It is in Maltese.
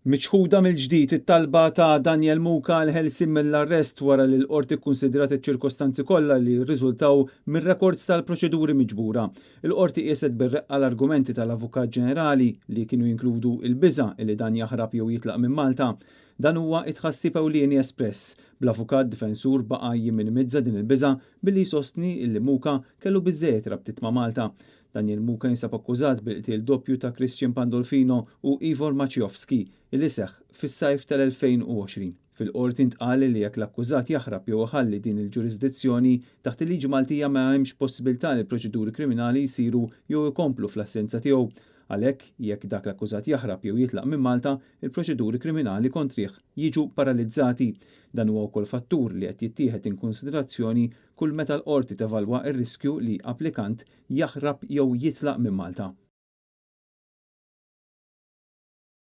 Miċħuda mill-ġdid it-talba ta' Daniel Muka għall-ħelsien mill-arrest wara li l-Qorti kkunsidrat iċ-ċirkostanzi kollha li rriżultaw mir-rekords tal-proċeduri miġbura. Il-Qorti qieset bir-reqqa l-argumenti tal-Avukat Ġenerali li kienu jinkludu l-biża' li dan jaħrab jew jitlaq minn Malta. Dan huwa t-tħassib ewlieni espress, bl-avukat difensur baqa' jimminimizza din il-biża' billi jsostni li Muka kellu biżżejjed rabtiet ma' Malta. Daniel Muka jinsab akkużat bil-qtil doppju ta' Christian Pandolfino u Ivor Maciejowski illi seħħ fis-sajf tal-2020. Fil-Qorti ntqal li jekk l-akkużat jaħrab jew iħalli din il-ġurisdizzjoni, taħt il-liġi Maltija ma hemmx possibilità li l-proċeduri kriminali jsiru jew ikomplu fl-assenza tiegħu. Għalhekk, jekk dak l-akkużat jaħrab jew jitlaq minn Malta, il-proċeduri kriminali kontrih jiġu paralizzati. Dan huwa wkoll fattur li qed jittieħed inkunsiderazzjoni kull meta l-Qorti tevalwa r-riskju li applikant jaħrab jew jitlaq minn Malta.